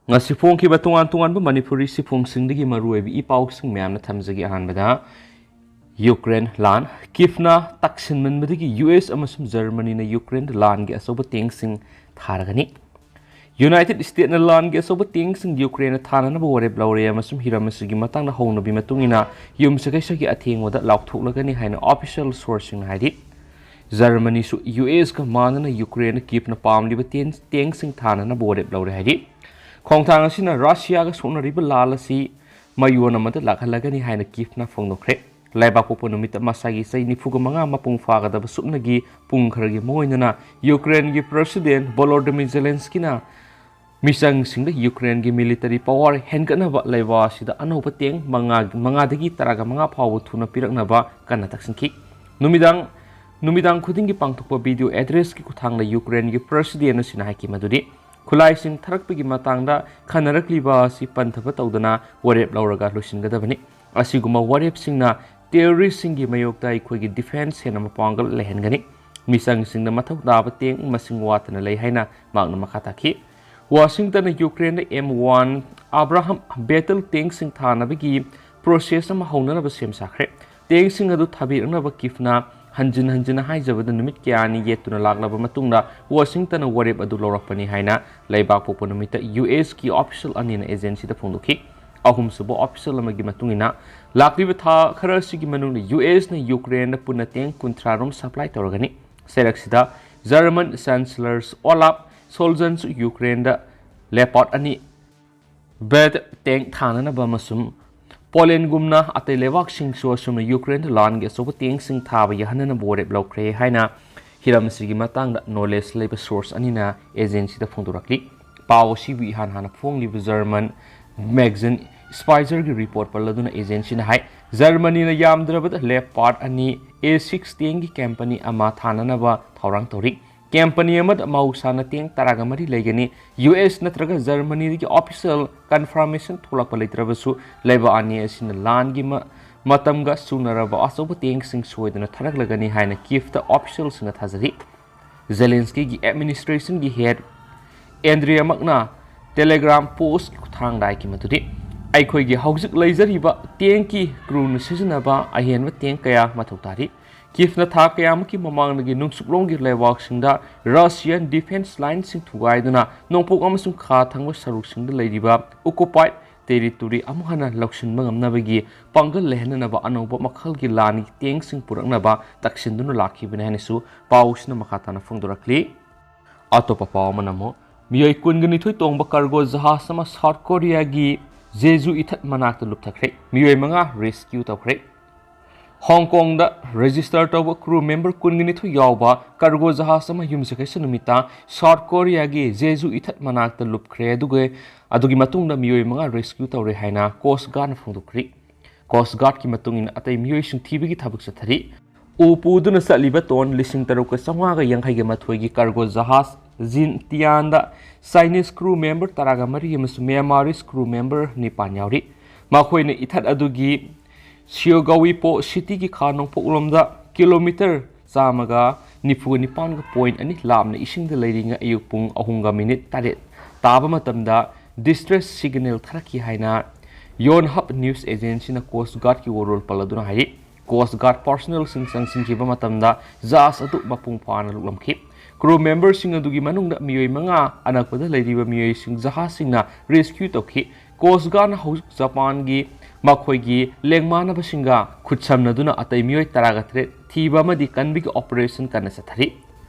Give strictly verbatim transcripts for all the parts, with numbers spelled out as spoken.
ꯉꯁꯤ ꯐꯣꯡꯈꯤꯕ ꯇꯣꯉꯥꯟ ꯇꯣꯉꯥꯟꯕ ꯃꯅꯤꯄꯨꯔꯤ ꯁꯤꯐꯣꯡꯁꯤꯡꯗꯒꯤ ꯃꯔꯨꯑꯣꯏꯕ ꯏ ꯄꯥꯎꯁꯤꯡ ꯃꯌꯥꯝꯅ ꯊꯝꯖꯒꯦ꯫ ꯑꯍꯥꯟꯕꯗ, ꯌꯨꯀ꯭ꯔꯦꯟ ꯂꯥꯟ, ꯀꯤꯐꯅ ꯇꯛꯁꯤꯟꯃꯟꯕꯗꯒꯤ ꯌꯨ ꯑꯦꯁ ꯑꯃꯁꯨꯡ ꯖꯔꯃꯅꯤꯅ ꯌꯨꯀ꯭ꯔꯦꯟꯗ ꯂꯥꯟꯒꯤ ꯑꯆꯧꯕ ꯇꯦꯡꯁꯤꯡ ꯊꯥꯔꯒꯅꯤ꯫ ꯌꯨꯅꯥꯏꯇꯦꯗ ꯁ꯭ꯇꯦꯠꯅ ꯂꯥꯟꯒꯤ ꯑꯆꯧꯕ ꯇꯦꯡꯁꯤꯡ ꯌꯨꯀ꯭ꯔꯦꯟꯗ ꯊꯥꯅꯅꯕ ꯋꯥꯔꯦꯞ ꯂꯧꯔꯦ ꯑꯃꯁꯨꯡ ꯍꯤꯔꯝ ꯑꯁꯤꯒꯤ ꯃꯇꯥꯡꯗ ꯍꯧꯅꯕꯤ ꯃꯇꯨꯡ ꯏꯟꯅ ꯌꯨꯝꯁꯀꯩꯁꯒꯤ ꯑꯊꯦꯡꯕꯗ ꯂꯥꯎꯊꯣꯛꯂꯒꯅꯤ ꯍꯥꯏꯅ ꯑꯣꯐꯤꯁꯤꯌꯦꯜ ꯁꯣꯔꯁꯁꯤꯡꯅ ꯍꯥꯏꯔꯤ꯫ ꯖꯔꯃꯅꯤꯁꯨ ꯌꯨ ꯑꯦꯁꯀ ꯃꯥꯟꯅꯅ ꯌꯨꯀ꯭ꯔꯦꯟꯗ ꯀꯤꯐꯅ ꯄꯥꯝꯂꯤꯕ ꯇꯦꯟ-, ꯇꯦꯡꯁꯤꯡ ꯊꯥꯅꯅꯕ ꯋꯥꯔꯦꯞ ꯂꯧꯔꯦ ꯍꯥꯏꯔꯤ꯫ ꯈꯣꯡꯊꯥꯡ ꯑꯁꯤꯅ ꯔꯁꯤꯌꯥꯒ ꯁꯣꯛꯅꯔꯤꯕ ꯂꯥꯜ ꯑꯁꯤ ꯃꯌꯣꯟ ꯑꯃꯗ ꯂꯥꯛꯍꯜꯂꯒꯅꯤ ꯍꯥꯏꯅ ꯀꯤꯐꯅ ꯐꯣꯡꯗꯣꯛꯈ꯭ꯔꯦ꯫ ꯂꯩꯕꯥꯛꯄꯣꯛꯄ ꯅꯨꯃꯤꯠꯇ ꯃꯁꯥꯒꯤ ꯆꯍꯤ ꯅꯤꯐꯨꯒ ꯃꯉꯥ ꯃꯄꯨꯡ ꯐꯥꯒꯗꯕ ꯁꯨꯞꯅꯒꯤ ꯄꯨꯡ ꯈꯔꯒꯤ ꯃꯥꯡꯑꯣꯏꯅꯅ ꯌꯨꯀ꯭ꯔꯦꯟꯒꯤ ꯄ꯭ꯔꯦꯁꯤꯗꯦꯟ ꯚꯣꯂꯣꯗꯤꯃꯤꯔ ꯖꯦꯂꯦꯟꯁꯀꯤꯅ ꯃꯤꯆꯪꯁꯤꯡꯗ ꯌꯨꯀ꯭ꯔꯦꯟꯒꯤ ꯃꯤꯂꯤꯇꯔꯤ ꯄꯋꯥꯔ ꯍꯦꯟꯒꯠꯅꯕ ꯂꯩꯕꯥꯛ ꯑꯁꯤꯗ ꯑꯅꯧꯕ ꯇꯦꯡ ꯃꯉꯥ, ꯃꯉꯥꯗꯒꯤ ꯇꯔꯥꯒ ꯃꯉꯥ ꯐꯥꯎꯕ ꯊꯨꯅ ꯄꯤꯔꯛꯅꯕ ꯀꯟꯅ ꯇꯛꯁꯤꯟꯈꯤ꯫ ꯅꯨꯃꯤꯗꯥꯡ, ꯅꯨꯃꯤꯗꯥꯡ ꯈꯨꯗꯤꯡꯒꯤ ꯄꯥꯡꯊꯣꯛꯄ ꯚꯤꯗꯤꯑꯣ ꯑꯦꯗ꯭ꯔꯦꯁꯀꯤ ꯈꯨꯠꯊꯥꯡꯗ ꯌꯨꯀ꯭ꯔꯦꯟꯒꯤ ꯄ꯭ꯔꯦꯁꯤꯗꯦꯟ ꯑꯁꯤꯅ ꯍꯥꯏꯈꯤ ꯃꯗꯨꯗꯤ ꯈꯨꯠꯂꯥꯏꯁꯤꯡ ꯊꯥꯔꯛꯄꯒꯤ ꯃꯇꯥꯡꯗ ꯈꯟꯅꯔꯛꯂꯤꯕ ꯑꯁꯤ ꯄꯟꯊꯕ ꯇꯧꯗꯅ ꯋꯥꯔꯦꯞ ꯂꯧꯔꯒ ꯂꯣꯏꯁꯤꯟꯒꯗꯕꯅꯤ꯫ ꯑꯁꯤꯒꯨꯝꯕ ꯋꯥꯔꯦꯞꯁꯤꯡꯅ ꯇꯦꯔꯣꯔꯤꯁ꯭ꯠꯁꯤꯡꯒꯤ ꯃꯥꯌꯣꯛꯇ ꯑꯩꯈꯣꯏꯒꯤ ꯗꯤꯐꯦꯟꯁ ꯍꯦꯟꯅ ꯃꯄꯥꯡꯒꯜ ꯂꯩꯍꯟꯒꯅꯤ꯫ ꯃꯤꯆꯪꯁꯤꯡꯗ ꯃꯊꯧ ꯇꯥꯕ ꯇꯦꯡ ꯃꯁꯤꯡ ꯋꯥꯠꯇꯅ ꯂꯩ ꯍꯥꯏꯅ ꯃꯍꯥꯛꯅ ꯃꯈꯥ ꯇꯥꯈꯤ꯫ ꯋꯥꯁꯤꯡꯇꯟꯅ ꯌꯨꯀ꯭ꯔꯦꯟꯗ M one Abraham battle ꯇꯦꯡꯁꯤꯡ ꯊꯥꯅꯕꯒꯤ process ꯑꯃ ꯍꯧꯅꯅꯕ ꯁꯦꯝ ꯁꯥꯈ꯭ꯔꯦ꯫ ꯇꯦꯡꯁꯤꯡ ꯑꯗꯨ ꯊꯥꯕꯤꯔꯛꯅꯕ ꯀꯤꯐꯅ ꯍꯟꯖꯤꯟ ꯍꯟꯖꯤꯟ ꯍꯥꯏꯖꯕꯗ ꯅꯨꯃꯤꯠ ꯀꯌꯥꯅꯤ ꯌꯦꯠꯇꯨꯅ ꯂꯥꯛꯂꯕ ꯃꯇꯨꯡꯗ ꯋꯥꯁꯤꯡꯇꯟꯅ ꯋꯥꯔꯦꯞ ꯑꯗꯨ ꯂꯧꯔꯛꯄꯅꯤ ꯍꯥꯏꯅ ꯂꯩꯕꯥꯛꯄꯣꯛꯄ ꯅꯨꯃꯤꯠꯇ ꯌꯨ ꯑꯦꯁꯀꯤ ꯑꯣꯐꯤꯁꯤꯌꯦꯜ ꯑꯅꯤꯅ ꯑꯦꯖꯦꯟꯁꯤꯗ ꯐꯣꯡꯗꯣꯛꯈꯤ꯫ ꯑꯍꯨꯝꯁꯨꯕ ꯑꯣꯐꯤꯁꯤꯌꯦꯜ ꯑꯃꯒꯤ ꯃꯇꯨꯡ ꯏꯟꯅ, ꯂꯥꯛꯂꯤꯕ ꯊꯥ ꯈꯔ ꯑꯁꯤꯒꯤ ꯃꯅꯨꯡꯗ ꯌꯨ ꯑꯦꯁꯅ ꯌꯨꯀ꯭ꯔꯦꯟꯗ ꯄꯨꯟꯅ ꯇꯦꯡ ꯀꯨꯟꯊ꯭ꯔꯥ ꯔꯣꯝ ꯁꯄ꯭ꯂꯥꯏ ꯇꯧꯔꯒꯅꯤ꯫ ꯆꯩꯔꯛꯁꯤꯗ ꯖꯔꯃꯟ ꯆꯥꯟꯁꯦꯂꯔ ꯑꯣꯂꯥꯐ ꯁꯣꯜꯖꯟꯁꯨ ꯌꯨꯀ꯭ꯔꯦꯟꯗ ꯂꯦꯄꯥꯔꯗ ꯑꯅꯤ ꯕꯦꯠ ꯇꯦꯡ ꯊꯥꯅꯅꯕ ꯑꯃꯁꯨꯡ ꯄꯣꯂꯦꯟꯒꯨꯝꯅ ꯑꯇꯩ ꯂꯩꯕꯥꯛꯁꯤꯡꯁꯨ ꯑꯁꯨꯝꯅ ꯌꯨꯀ꯭ꯔꯦꯟꯗ ꯂꯥꯟꯒꯤ ꯑꯆꯧꯕ ꯇꯦꯡꯁꯤꯡ ꯊꯥꯕ ꯌꯥꯍꯟꯅꯅꯕ ꯋꯥꯔꯦꯞ ꯂꯧꯈ꯭ꯔꯦ ꯍꯥꯏꯅ ꯍꯤꯔꯝ ꯑꯁꯤꯒꯤ ꯃꯇꯥꯡꯗ ꯅꯣꯂꯦꯖ ꯂꯩꯕ ꯁꯣꯔꯁ ꯑꯅꯤꯅ ꯑꯦꯖꯦꯟꯁꯤꯗ ꯐꯣꯡꯗꯣꯔꯛꯂꯤ꯫ ꯄꯥꯎ ꯑꯁꯤꯕꯨ ꯏꯍꯥꯟ ꯍꯥꯟꯅ ꯐꯣꯡꯂꯤꯕ ꯖꯔꯃꯟ ꯃꯦꯒꯥꯖꯤꯟ ꯁ꯭ꯄꯥꯏꯖꯔꯒꯤ ꯔꯤꯄꯣꯔꯠ ꯄꯜꯂꯗꯨꯅ ꯑꯦꯖꯦꯟꯁꯤꯅ ꯍꯥꯏ, ꯖꯔꯃꯅꯤꯅ ꯌꯥꯝꯗ꯭ꯔꯕꯗ ꯂꯦꯄꯥꯔꯗ ꯑꯅꯤ ꯑꯦ ꯁꯤꯛꯁ ꯇꯦꯡꯒꯤ ꯀꯝꯄꯅꯤ ꯑꯃ ꯊꯥꯅꯅꯕ ꯊꯧꯔꯥꯡ ꯇꯧꯔꯤ꯫ ꯀꯝꯄꯅꯤ ꯑꯃꯗ ꯃꯍꯧꯁꯥꯅ ꯇꯦꯡ ꯇꯔꯥꯒ ꯃꯔꯤ ꯂꯩꯒꯅꯤ꯫ ꯌꯨ ꯑꯦꯁ ꯅꯠꯇ꯭ꯔꯒ ꯖꯔꯃꯅꯤꯗꯒꯤ ꯑꯣꯐꯤꯁꯤꯌꯦꯜ ꯀꯟꯐꯥꯔꯃꯦꯁꯟ ꯊꯣꯛꯂꯛꯄ ꯂꯩꯇ꯭ꯔꯕꯁꯨ, ꯂꯩꯕꯥꯛ ꯑꯅꯤ ꯑꯁꯤꯅ ꯂꯥꯟꯒꯤ ꯃ-, ꯃꯇꯝꯒ ꯆꯨꯅꯔꯕ ꯑꯆꯧꯕ ꯇꯦꯡꯁꯤꯡ ꯁꯣꯏꯗꯅ ꯊꯥꯔꯛꯂꯒꯅꯤ ꯍꯥꯏꯅ ꯀꯤꯐꯇ ꯑꯣꯐꯤꯁꯤꯌꯦꯜꯁꯤꯡꯅ ꯊꯥꯖꯔꯤ꯫ ꯖꯦꯂꯦꯟꯁꯀꯤꯒꯤ ꯑꯦꯗꯃꯤꯅꯤꯁꯇ꯭ꯔꯦꯁꯟꯒꯤ ꯍꯦꯗ ꯑꯦꯟꯗ꯭ꯔꯤꯌꯥ ꯃꯛꯅ Telegram postꯀꯤ ꯈꯨꯠꯊꯥꯡꯗ ꯍꯥꯏꯈꯤ ꯃꯗꯨꯗꯤ, ꯑꯩꯈꯣꯏꯒꯤ ꯍꯧꯖꯤꯛ ꯂꯩꯖꯔꯤꯕ tankꯀꯤ crewꯅ ꯁꯤꯖꯤꯟꯅꯕ ꯑꯍꯦꯟꯕ tank ꯀꯌꯥ ꯃꯊꯧ ꯇꯥꯔꯤ꯫ Kyivꯅ ꯊꯥ ꯀꯌꯥꯃꯨꯛꯀꯤ ꯃꯃꯥꯡꯗꯒꯤ ꯅꯣꯡꯆꯨꯞꯂꯣꯝꯒꯤ ꯂꯩꯕꯥꯛꯁꯤꯡꯗ Russian defense lineꯁꯤꯡ ꯊꯨꯒꯥꯏꯗꯨꯅ ꯅꯣꯡꯄꯣꯛ ꯑꯃꯁꯨꯡ ꯈꯥ ꯊꯪꯕ ꯁꯔꯨꯛꯁꯤꯡꯗ ꯂꯩꯔꯤꯕ occupied territory ꯑꯃꯨꯛ ꯍꯟꯅ ꯂꯧꯁꯤꯟꯕ ꯉꯝꯅꯕꯒꯤ ꯄꯥꯡꯒꯜ ꯂꯩꯍꯟꯅꯅꯕ ꯑꯅꯧꯕ ꯃꯈꯜꯒꯤ ꯂꯥꯟꯒꯤ tankꯁꯤꯡ ꯄꯨꯔꯛꯅꯕ ꯇꯛꯁꯤꯟꯗꯨꯅ ꯂꯥꯛꯈꯤꯕꯅꯤ ꯍꯥꯏꯅꯁꯨ ꯄꯥꯎꯁꯤꯅ ꯃꯈꯥ ꯇꯥꯅ ꯐꯣꯡꯗꯣꯔꯛꯂꯤ꯫ ꯑꯇꯣꯞꯄ ꯄꯥꯎ ꯑꯃꯅ ꯑꯃꯨꯛ, ꯃꯤꯑꯣꯏ ꯀꯨꯟꯒ ꯅꯤꯊꯣꯏ ꯇꯣꯡꯕ cargo ꯖꯍꯥꯖ ꯑꯃ South Koreaꯒꯤ Jeju ꯏꯊꯠ ꯃꯅꯥꯛꯇ ꯂꯨꯞꯊꯈ꯭ꯔꯦ꯫ ꯃꯤꯑꯣꯏ ꯃꯉꯥ rescue ꯇꯧꯈ꯭ꯔꯦ꯫ Hong Kongꯗ register ꯇꯧꯕ crew member ꯀꯨꯟꯒ ꯅꯤꯊꯣꯏ ꯌꯥꯎꯕ cargo ꯖꯍꯥꯖ ꯑꯃ ꯌꯨꯝꯁꯀꯩꯁ ꯅꯨꯃꯤꯠꯇ South Koreaꯒꯤ Jeju ꯏꯊꯠ ꯃꯅꯥꯛꯇ ꯂꯨꯞꯈ꯭ꯔꯦ꯫ ꯑꯗꯨꯒ ꯑꯗꯨꯒꯤ ꯃꯇꯨꯡꯗ ꯃꯤꯑꯣꯏ ꯃꯉꯥ rescue ꯇꯧꯔꯦ ꯍꯥꯏꯅ Coast Guardꯅ ꯐꯣꯡꯗꯣꯛꯈ꯭ꯔꯦ꯫ Coast Guardꯀꯤ ꯃꯇꯨꯡ ꯏꯟꯅ ꯑꯇꯩ ꯃꯤꯑꯣꯏꯁꯤꯡ ꯊꯤꯕꯒꯤ ꯊꯕꯛ ꯆꯠꯊꯔꯤ꯫ ꯎ ꯄꯨꯗꯨꯅ ꯆꯠꯂꯤꯕ ton ꯂꯤꯁꯤꯡ ꯇꯔꯨꯛꯀ ꯆꯥꯝꯃꯉꯥꯒ ꯌꯥꯡꯈꯩꯒ ꯃꯥꯊꯣꯏꯒꯤ cargo ꯖꯍꯥꯖ Jintianꯗ Chinese crew member ꯇꯔꯥꯒ ꯃꯔꯤ ꯑꯃꯁꯨꯡ Myanmarese crew member ꯅꯤꯄꯥꯟ ꯌꯥꯎꯔꯤ꯫ ꯃꯈꯣꯏꯅ ꯏꯊꯠ ꯑꯗꯨꯒꯤ Siagawipo cityꯒꯤ ꯈꯥ ꯅꯣꯡꯄꯣꯛꯂꯣꯝꯗ kilometre ꯆꯥꯝꯃꯒ ꯅꯤꯐꯨꯒ ꯅꯤꯄꯥꯟꯒ point ꯑꯅꯤ ꯂꯥꯞꯅ ꯏꯁꯤꯡꯗ ꯂꯩꯔꯤꯉꯩ ꯑꯌꯨꯛ ꯄꯨꯡ ꯑꯍꯨꯝꯒ minute ꯇꯔꯦꯠ ꯇꯥꯕ ꯃꯇꯝꯗ distress signal ꯊꯥꯔꯛꯈꯤ ꯍꯥꯏꯅ Yonhap news agencyꯅ Coast Guardꯀꯤ ꯋꯥꯔꯣꯜ ꯄꯜꯂꯗꯨꯅ ꯍꯥꯏꯔꯤ꯫ Coast Guard personnelꯁꯤꯡ ꯆꯪꯁꯤꯟꯈꯤꯕ ꯃꯇꯝꯗ ꯖꯍꯥꯖ ꯑꯗꯨ ꯃꯄꯨꯡ ꯐꯥꯅ ꯂꯨꯞꯂꯝꯈꯤ꯫ Crew memberꯁꯤꯡ ꯑꯗꯨꯒꯤ ꯃꯅꯨꯡꯗ ꯃꯤꯑꯣꯏ ꯃꯉꯥ, ꯑꯅꯛꯄꯗ ꯂꯩꯔꯤꯕ ꯃꯤꯑꯣꯏꯁꯤꯡ ꯖꯍꯥꯖꯁꯤꯡꯅ rescue ꯇꯧꯈꯤ꯫ Coast Guardꯅ ꯍꯧꯖꯤꯛ ꯖꯄꯥꯟꯒꯤ ꯃꯈꯣꯏꯒꯤ ꯂꯦꯡꯃꯥꯟꯅꯕꯁꯤꯡꯒ ꯈꯨꯠꯁꯝꯅꯗꯨꯅ ꯑꯇꯩ ꯃꯤꯑꯣꯏ ꯇꯔꯥꯒ ꯇꯔꯦꯠ ꯊꯤꯕ ꯑꯃꯗꯤ ꯀꯟꯕꯒꯤ operation ꯀꯟꯅ ꯆꯠꯊꯔꯤ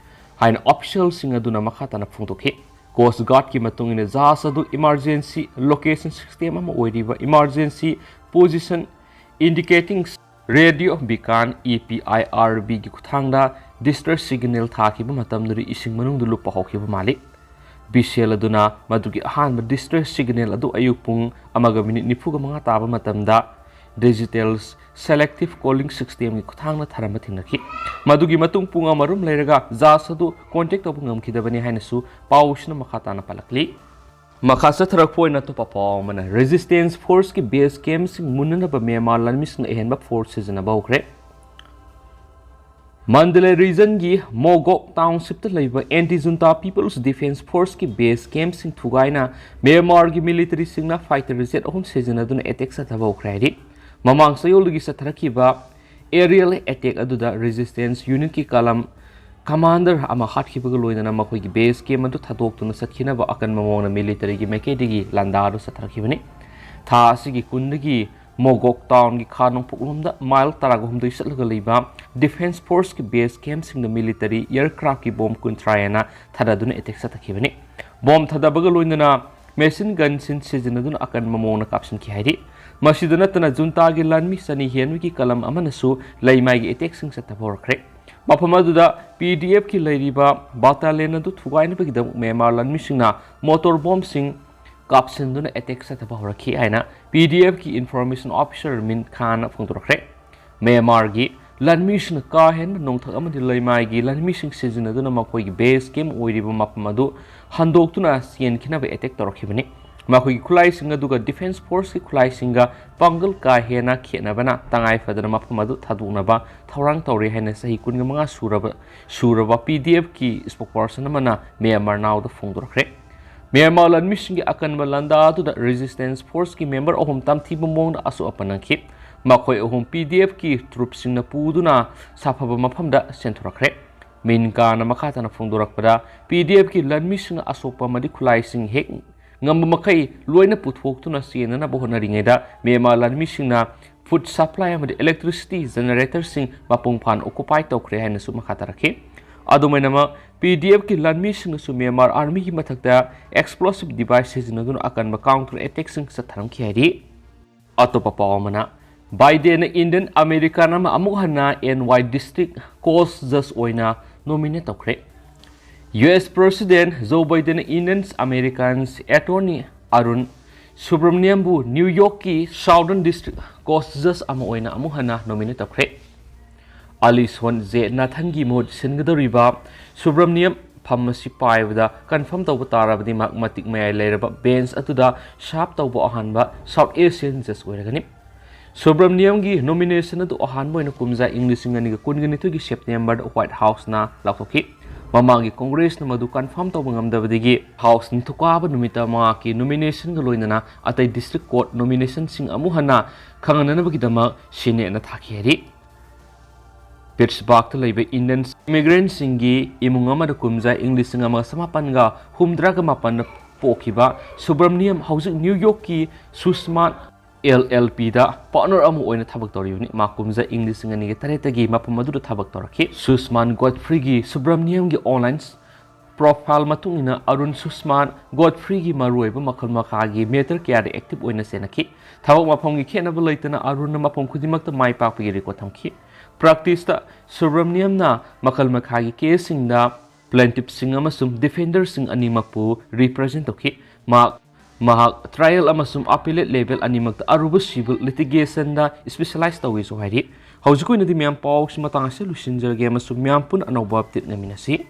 ꯍꯥꯏꯅ officialꯁꯤꯡ ꯑꯗꯨꯅ ꯃꯈꯥ ꯇꯥꯅ ꯐꯣꯡꯗꯣꯛꯈꯤ꯫ Coast Guardꯀꯤ ꯃꯇꯨꯡ ꯏꯟꯅ ꯖꯍꯥꯖ ꯑꯗꯨ emergency location system ꯑꯃ ꯑꯣꯏꯔꯤꯕ Emergency Position Indicating Radio Beacon, E P I R Bꯒꯤ ꯈꯨꯠꯊꯥꯡꯗ distress signal ꯊꯥꯈꯤꯕ ꯃꯇꯝꯗꯨꯗ ꯏꯁꯤꯡ ꯃꯅꯨꯡꯗ ꯂꯨꯞꯄ ꯍꯧꯈꯤꯕ ꯃꯥꯜꯂꯤ꯫ Vessel ꯑꯗꯨꯅ ꯃꯗꯨꯒꯤ ꯑꯍꯥꯟꯕ distress signal ꯑꯗꯨ ꯑꯌꯨꯛ ꯄꯨꯡ ꯑꯃꯒ minute ꯅꯤꯐꯨꯒ ꯃꯉꯥ ꯇꯥꯕ ꯃꯇꯝꯗ digital selective calling systemꯒꯤ ꯈꯨꯠꯊꯥꯡꯗ ꯊꯥꯔꯝꯕ ꯊꯦꯡꯅꯈꯤ꯫ ꯃꯗꯨꯒꯤ ꯃꯇꯨꯡ ꯄꯨꯡ ꯑꯃꯔꯣꯝ ꯂꯩꯔꯒ ꯖꯍꯥꯖ ꯑꯗꯨ contact ꯇꯧꯕ ꯉꯝꯈꯤꯗꯕꯅꯤ ꯍꯥꯏꯅꯁꯨ ꯄꯥꯎꯁꯤꯅ ꯃꯈꯥ ꯇꯥꯅ ꯄꯜꯂꯛꯂꯤ꯫ ꯃꯈꯥ ꯆꯠꯊꯔꯛꯄ ꯑꯣꯏꯅ ꯑꯇꯣꯞꯄ ꯄꯥꯎ ꯑꯃꯅ, resistance forceꯀꯤ base campꯁꯤꯡ ꯃꯨꯟꯅꯅꯕ ꯃ꯭ꯌꯥꯟꯃꯥꯔ ꯂꯥꯟꯃꯤꯁꯤꯡꯅ ꯑꯍꯦꯟꯕ force ꯁꯤꯖꯤꯟꯅꯕ ꯍꯧꯈ꯭ꯔꯦ꯫ ꯃꯟꯗꯂꯦ ꯔꯤꯖꯟꯒꯤ ꯃꯣꯒꯣꯛ ꯇꯥꯎꯟꯁꯤꯞꯇ ꯂꯩꯕ ꯑꯦꯟꯇꯤ ꯖꯨꯟꯇꯥ ꯄꯤꯄꯜꯁ ꯗꯤꯐꯦꯟꯁ ꯐꯣꯔꯁꯀꯤ ꯕꯦꯁ ꯀꯦꯝꯞꯁꯤꯡ ꯊꯨꯒꯥꯏꯅ ꯃ꯭ꯌꯥꯟꯃꯥꯔꯒꯤ ꯃꯤꯂꯤꯇꯔꯤꯁꯤꯡꯅ ꯐꯥꯏꯇꯔ ꯖꯦꯠ ꯑꯍꯨꯝ ꯁꯤꯖꯤꯟꯅꯗꯨꯅ ꯑꯦꯇꯦꯛ ꯆꯠꯊꯕ ꯍꯧꯈ꯭ꯔꯦ ꯍꯥꯏꯔꯤ꯫ ꯃꯃꯥꯡ ꯆꯌꯣꯜꯗꯒꯤ ꯆꯠꯊꯔꯛꯈꯤꯕ ꯑꯦꯔꯤꯌꯦꯜ ꯑꯦꯇꯦꯛ ꯑꯗꯨꯗ ꯔꯦꯖꯤꯁꯇꯦꯟꯁ ꯌꯨꯅꯤꯠꯀꯤ ꯀꯂꯝ ꯀꯃꯥꯟꯗꯔ ꯑꯃ ꯍꯥꯠꯈꯤꯕꯒ ꯂꯣꯏꯅꯅ ꯃꯈꯣꯏꯒꯤ ꯕꯦꯁ ꯀꯦꯝꯞ ꯑꯗꯨ ꯊꯥꯗꯣꯛꯇꯨꯅ ꯆꯠꯈꯤꯅꯕ ꯑꯀꯟꯕ ꯃꯑꯣꯡꯗ ꯃꯤꯂꯤꯇꯔꯤꯒꯤ ꯃꯥꯏꯀꯩꯗꯒꯤ ꯂꯥꯟꯗꯥꯗꯨ ꯆꯠꯊꯔꯛꯈꯤꯕꯅꯤ꯫ ꯊꯥ ꯑꯁꯤꯒꯤ ꯀꯨꯟꯗꯒꯤ ꯃꯣꯒꯣꯛ ꯇꯥꯎꯟꯒꯤ ꯈꯥ ꯅꯣꯡꯄꯣꯛꯂꯣꯝꯗ ꯃꯥꯏꯜ ꯇꯔꯥꯒ ꯍꯨꯝꯗꯣꯏ ꯆꯠꯂꯒ ꯂꯩꯕ ꯗꯤꯐꯦꯟꯁ ꯐꯣꯔꯁꯀꯤ ꯕꯦꯁ ꯀꯦꯝꯞꯁꯤꯡꯗ ꯃꯤꯂꯤꯇꯔꯤ ꯑꯦꯌꯔꯀ꯭ꯔꯥꯐꯀꯤ ꯕꯣꯝ ꯀꯨꯟꯊ꯭ꯔꯥ ꯍꯦꯟꯅ ꯊꯥꯗꯗꯨꯅ ꯑꯦꯇꯦꯛ ꯆꯠꯊꯈꯤꯕꯅꯤ꯫ ꯕꯣꯝ ꯊꯥꯗꯕꯒ ꯂꯣꯏꯅꯅ ꯃꯦꯁꯤꯟ ꯒꯟꯁꯤꯟ ꯁꯤꯖꯤꯟꯅꯗꯨꯅ ꯑꯀꯟꯕ ꯃꯑꯣꯡꯗ ꯀꯥꯞꯁꯤꯟꯈꯤ ꯍꯥꯏꯔꯤ꯫ ꯃꯁꯤꯗ ꯅꯠꯇꯅ ꯖꯨꯟꯇꯥꯒꯤ ꯂꯥꯟꯃꯤ ꯆꯅꯤ ꯍꯦꯟꯕꯒꯤ ꯀꯂꯝ ꯑꯃꯅꯁꯨ ꯂꯩꯃꯥꯏꯒꯤ ꯑꯦꯇꯦꯛꯁꯤꯡ ꯆꯠꯊꯕ ꯍꯧꯔꯛꯈ꯭ꯔꯦ꯫ ꯃꯐꯝ ꯑꯗꯨꯗ ꯄꯤ ꯗꯤ ꯑꯦꯐꯀꯤ ꯂꯩꯔꯤꯕ ꯕꯥꯇꯥꯂꯤꯌꯟ ꯑꯗꯨ ꯊꯨꯒꯥꯏꯅꯕꯒꯤꯗꯃꯛ ꯃ꯭ꯌꯥꯟꯃꯥꯔ ꯂꯥꯟꯃꯤꯁꯤꯡꯅ ꯃꯣꯇꯣꯔ ꯕꯣꯝꯁꯤꯡ ꯀꯥꯞꯁꯤꯟꯗꯨꯅ ꯑꯦꯇꯦꯛ ꯆꯠꯊꯕ ꯍꯧꯔꯛꯈꯤ ꯍꯥꯏꯅ ꯄꯤ ꯗꯤ ꯑꯦꯐꯀꯤ ꯏꯟꯐꯣꯔꯃꯦꯁꯟ ꯑꯣꯐꯤꯁꯔ ꯃꯤꯟ ꯈꯥꯟꯅ ꯐꯣꯡꯗꯣꯔꯛꯈ꯭ꯔꯦ꯫ ꯃ꯭ꯌꯥꯟꯃꯥꯔꯒꯤ ꯂꯥꯟꯃꯤꯁꯤꯡꯅ ꯀꯥ ꯍꯦꯟꯕ ꯅꯣꯡꯊꯛ ꯑꯃꯗꯤ ꯂꯩꯃꯥꯏꯒꯤ ꯂꯥꯟꯃꯤꯁꯤꯡ ꯁꯤꯖꯤꯟꯅꯗꯨꯅ ꯃꯈꯣꯏꯒꯤ ꯕꯦꯁ ꯀꯦꯝꯞ ꯑꯣꯏꯔꯤꯕ ꯃꯐꯝ ꯑꯗꯨ ꯍꯟꯗꯣꯛꯇꯨꯅ ꯆꯦꯟꯈꯤꯅꯕ ꯑꯦꯇꯦꯛ ꯇꯧꯔꯛꯈꯤꯕꯅꯤ꯫ ꯃꯈꯣꯏꯒꯤ ꯈꯨꯠꯂꯥꯏꯁꯤꯡ ꯑꯗꯨꯒ ꯗꯤꯐꯦꯟꯁ ꯐꯣꯔꯁꯀꯤ ꯈꯨꯠꯂꯥꯏꯁꯤꯡꯒ ꯄꯥꯡꯒꯜ ꯀꯥ ꯍꯦꯟꯅ ꯈꯦꯠꯅꯕꯅ ꯇꯉꯥꯏ ꯐꯗꯅ ꯃꯐꯝ ꯑꯗꯨ ꯊꯥꯗꯣꯛꯅꯕ ꯊꯧꯔꯥꯡ ꯇꯧꯔꯤ ꯍꯥꯏꯅ ꯆꯍꯤ ꯀꯨꯟꯒ ꯃꯉꯥ ꯁꯨꯔꯕ, ꯁꯨꯔꯕ ꯄꯤ ꯗꯤ ꯑꯦꯐꯀꯤ ꯏꯁꯄꯣꯛꯄꯔꯁꯟ ꯑꯃꯅ ꯃ꯭ꯌꯥꯟꯃꯥꯔ ꯅꯥꯎꯗ ꯐꯣꯡꯗꯣꯔꯛꯈ꯭ꯔꯦ꯫ ꯃ꯭ꯌꯥꯟꯃꯥꯔ ꯂꯥꯟꯃꯤꯁꯤꯡꯒꯤ ꯑꯀꯟꯕ ꯂꯥꯟꯗꯥ ꯑꯗꯨꯗ ꯔꯦꯖꯤꯁꯇꯦꯟꯁ ꯐꯣꯔꯁꯀꯤ ꯃꯦꯝꯕꯔ ꯑꯍꯨꯝ ꯇꯝꯊꯤꯕ ꯃꯑꯣꯡꯗ ꯑꯁꯣꯛ ꯑꯄꯟ ꯅꯪꯈꯤ꯫ ꯃꯈꯣꯏ ꯑꯍꯨꯝ ꯄꯤ ꯗꯤ ꯑꯦꯐꯀꯤ ꯇ꯭ꯔꯨꯞꯁꯤꯡꯅ ꯄꯨꯗꯨꯅ ꯁꯥꯐꯕ ꯃꯐꯝꯗ ꯆꯦꯟꯊꯣꯔꯛꯈ꯭ꯔꯦ꯫ ꯃꯤꯟ ꯀꯥꯟꯅ ꯃꯈꯥ ꯇꯥꯅ ꯐꯣꯡꯗꯣꯔꯛꯄꯗ, ꯄꯤ ꯗꯤ ꯑꯦꯐꯀꯤ ꯂꯥꯟꯃꯤꯁꯤꯡꯅ ꯑꯁꯣꯛꯄ ꯑꯃꯗꯤ ꯈꯨꯠꯂꯥꯏꯁꯤꯡ ꯍꯦꯛ ꯉꯝꯕ ꯃꯈꯩ ꯂꯣꯏꯅ ꯄꯨꯊꯣꯛꯇꯨꯅ ꯆꯦꯟꯅꯅꯕ ꯍꯣꯠꯅꯔꯤꯉꯩꯗ ꯃ꯭ꯌꯥꯟꯃꯥꯔ ꯂꯥꯟꯃꯤꯁꯤꯡꯅ ꯐꯨꯗ ꯁꯄ꯭ꯂꯥꯏ ꯑꯃꯗꯤ ꯏꯂꯦꯛꯇ꯭ꯔꯤꯁꯤꯇꯤ ꯖꯦꯅꯔꯦꯇꯔꯁꯤꯡ ꯃꯄꯨꯡ ꯐꯥꯅ ꯑꯣꯀꯨꯄꯥꯏ ꯇꯧꯈ꯭ꯔꯦ ꯍꯥꯏꯅꯁꯨ ꯃꯈꯥ ꯇꯥꯔꯛꯈꯤ꯫ ꯑꯗꯨꯃꯥꯏꯅꯃꯛ, ꯄꯤ ꯗꯤ ꯑꯦꯐꯀꯤ ꯂꯥꯟꯃꯤꯁꯤꯡꯅꯁꯨ ꯃ꯭ꯌꯥꯟꯃꯥꯔ ꯑꯥꯔꯃꯤꯒꯤ ꯃꯊꯛꯇ ꯑꯦꯛꯁꯄ꯭ꯂꯣꯁꯤꯚ ꯗꯤꯚꯥꯏꯁ ꯁꯤꯖꯤꯟꯅꯗꯨꯅ ꯑꯀꯟꯕ ꯀꯥꯎꯟꯇꯔ ꯑꯦꯇꯦꯛꯁꯤꯡ ꯆꯠꯊꯔꯝꯈꯤ ꯍꯥꯏꯔꯤ꯫ ꯑꯇꯣꯞꯄ ꯄꯥꯎ ꯑꯃꯅ, ꯕꯥꯏꯗꯦꯟꯅ ꯏꯟꯗꯤꯌꯟ ꯑꯃꯦꯔꯤꯀꯥꯟ ꯑꯃ ꯑꯃꯨꯛ ꯍꯟꯅ ꯑꯦꯟ ꯋꯥꯏ ꯗꯤꯁꯇ꯭ꯔꯤꯛ ꯀꯣꯁ ꯖꯖ ꯑꯣꯏꯅ ꯅꯣꯃꯤꯅꯦꯠ ꯇꯧꯈ꯭ꯔꯦ꯫ ꯌꯨ ꯑꯦꯁ ꯄ꯭ꯔꯦꯁꯤꯗꯦꯟ ꯖꯣ ꯕꯥꯏꯗꯦꯟꯅ Indian ꯑꯃꯦꯔꯤꯀꯥꯟꯁ attorney Arun ꯁꯨꯕ꯭ꯔꯃꯅꯤꯌꯝꯕꯨ new ꯌꯣꯔꯛꯀꯤ southern district ꯀꯣꯁ ꯖꯖ ꯑꯃ ꯑꯣꯏꯅ ꯑꯃꯨꯛ ꯍꯟꯅ ꯅꯣꯃꯤꯅꯦꯠ ꯇꯧꯈ꯭ꯔꯦ꯫ ꯑꯂꯤꯁꯣꯟ ꯖꯦ ꯅꯥꯊꯟꯒꯤ ꯃꯍꯨꯠ ꯁꯤꯟꯒꯗꯧꯔꯤꯕ ꯁꯨꯕ꯭ꯔꯃꯅꯤꯌꯝ ꯐꯝ ꯑꯁꯤ ꯄꯥꯏꯕꯗ ꯀꯟꯐꯥꯔꯝ ꯇꯧꯕ ꯇꯥꯔꯕꯗꯤ ꯃꯍꯥꯛ ꯃꯇꯤꯛ ꯃꯌꯥꯏ ꯂꯩꯔꯕ ꯕꯦꯟꯆ ꯑꯗꯨꯗ ꯁꯥꯔꯚ ꯇꯧꯕ ꯑꯍꯥꯟꯕ ꯁꯥꯎꯠ ꯑꯦꯁꯤꯌꯥꯟ ꯖꯖ ꯑꯣꯏꯔꯒꯅꯤ꯫ ꯁꯨꯕ꯭ꯔꯃꯅꯤꯌꯝꯒꯤ ꯅꯣꯃꯤꯅꯦꯁꯟ ꯑꯗꯨ ꯑꯍꯥꯟꯕ ꯑꯣꯏꯅ ꯀꯨꯝꯖꯥ ꯏꯪ ꯂꯤꯁꯤꯡ ꯑꯅꯤꯒ ꯀꯨꯟꯒ ꯅꯤꯊꯣꯏꯒꯤ ꯁꯦꯞꯇꯦꯝꯕꯔꯗ ꯋꯥꯏꯠ ꯍꯥꯎꯁꯅ ꯂꯥꯎꯊꯣꯛꯈꯤ꯫ ꯃꯃꯥꯡꯒꯤ ꯀꯣꯡꯒ꯭ꯔꯦꯁꯅ ꯃꯗꯨ ꯀꯟꯐꯥꯔꯝ ꯇꯧꯕ ꯉꯝꯗꯕꯗꯒꯤ ꯍꯥꯎꯁꯅ ꯊꯧꯀꯥꯕ ꯅꯨꯃꯤꯠꯇ ꯃꯍꯥꯛꯀꯤ ꯅꯣꯃꯤꯅꯦꯁꯟꯒ ꯂꯣꯏꯅꯅ ꯑꯇꯩ ꯗꯤꯁꯇ꯭ꯔꯤꯛ ꯀꯣꯔꯠ ꯅꯣꯃꯤꯅꯦꯁꯟꯁꯤꯡ ꯑꯃꯨꯛ ꯍꯟꯅ ꯈꯪꯍꯟꯅꯅꯕꯒꯤꯗꯃꯛ ꯁꯦꯅꯦꯠꯅ ꯊꯥꯈꯤ ꯍꯥꯏꯔꯤ꯫ ꯄꯤꯠꯁꯕꯥꯔꯒꯇ ꯂꯩꯕ ꯏꯟꯗꯤꯌꯟ ꯏꯃꯤꯒ꯭ꯔꯦꯟꯠꯁꯤꯡꯒꯤ ꯏꯃꯨꯡ ꯑꯃꯗ ꯀꯨꯝꯖꯥ ꯏꯪ ꯂꯤꯁꯤꯡ ꯑꯃꯒ ꯆꯃꯥꯄꯟꯒ ꯍꯨꯝꯗ꯭ꯔꯥꯒ ꯃꯥꯄꯟꯗ ꯄꯣꯛꯈꯤꯕ ꯁꯨꯕ꯭ꯔꯃꯅꯤꯌꯝ ꯍꯧꯖꯤꯛ ꯅ꯭ꯌꯨ ꯌꯣꯔꯛꯀꯤ ꯁꯨꯁꯃꯥꯟ ꯑꯦꯜ ꯑꯦꯜ ꯄꯤꯗ ꯄꯥꯔꯠꯅꯔ ꯑꯃ ꯑꯣꯏꯅ ꯊꯕꯛ ꯇꯧꯔꯤꯕꯅꯤ꯫ ꯃꯥ ꯀꯨꯝꯖꯥ ꯏꯪ ꯂꯤꯁꯤꯡ ꯑꯅꯤꯒ ꯇꯔꯦꯠꯇꯒꯤ ꯃꯐꯝ ꯑꯗꯨꯗ ꯊꯕꯛ ꯇꯧꯔꯛꯈꯤ꯫ ꯁꯨꯁꯃꯥꯟ ꯒꯣꯗꯐ꯭ꯔꯤꯒꯤ ꯁꯨꯕ꯭ꯔꯃꯅꯤꯌꯝꯒꯤ ꯑꯣꯟꯂꯥꯏꯟ ꯄ꯭ꯔꯣꯐꯥꯏꯜ ꯃꯇꯨꯡ ꯏꯟꯅ ꯑꯔꯨꯟ ꯁꯨꯁꯃꯥꯟ ꯒꯣꯗꯐ꯭ꯔꯤꯒꯤ ꯃꯔꯨꯑꯣꯏꯕ ꯃꯈꯜ ꯃꯈꯥꯒꯤ ꯃꯦꯇꯔ ꯀꯌꯥꯗ ꯑꯦꯛꯇꯤꯚ ꯑꯣꯏꯅ ꯆꯦꯟꯅꯈꯤ꯫ ꯊꯕꯛ ꯃꯐꯝꯒꯤ ꯈꯦꯠꯅꯕ ꯂꯩꯇꯅ ꯑꯔꯨꯟꯅ ꯃꯐꯝ ꯈꯨꯗꯤꯡꯃꯛꯇ ꯃꯥꯏ ꯄꯥꯛꯄꯒꯤ ꯔꯦꯀꯣꯔꯗ ꯊꯝꯈꯤ꯫ ꯄ꯭ꯔꯦꯛꯇꯤꯁꯇ ꯁꯨꯕ꯭ꯔꯃꯅꯤꯌꯝꯅ ꯃꯈꯜ ꯃꯈꯥꯒꯤ ꯀꯦꯁꯁꯤꯡꯗ ꯄ꯭ꯂꯦꯟꯇꯤꯐꯁꯤꯡ ꯑꯃꯁꯨꯡ ꯗꯤꯐꯦꯟꯗꯔꯁꯤꯡ ꯑꯅꯤꯃꯛꯄꯨ ꯔꯤꯄ꯭ꯔꯖꯦꯟꯠ ꯇꯧꯈꯤ꯫ ꯃꯍꯥꯛ ꯃꯍꯥꯛ ꯇ꯭ꯔꯥꯏꯌꯦꯜ ꯑꯃꯁꯨꯡ ꯑꯄꯦꯂꯦꯠ ꯂꯦꯚꯦꯜ ꯑꯅꯤꯃꯛꯇ ꯑꯔꯨꯕ ꯁꯤꯚꯤꯜ ꯂꯤꯇꯤꯒꯦꯁꯟꯗ ꯁ꯭ꯄꯦꯁꯤꯌꯦꯂꯥꯏꯖ ꯇꯧꯏꯁꯨ ꯍꯥꯏꯔꯤ꯫ ꯍꯧꯖꯤꯛ ꯑꯣꯏꯅꯗꯤ ꯃꯌꯥꯝ ꯄꯥꯎꯁꯤ ꯃꯇꯥꯡ ꯑꯁꯤꯗ ꯂꯣꯏꯁꯤꯟꯖꯔꯒꯦ ꯑꯃꯁꯨꯡ ꯃꯌꯥꯝ ꯄꯨꯟꯅ ꯑꯅꯧꯕ ꯑꯞꯗꯦꯠ ꯉꯥꯏꯃꯤꯟꯅꯁꯤ꯫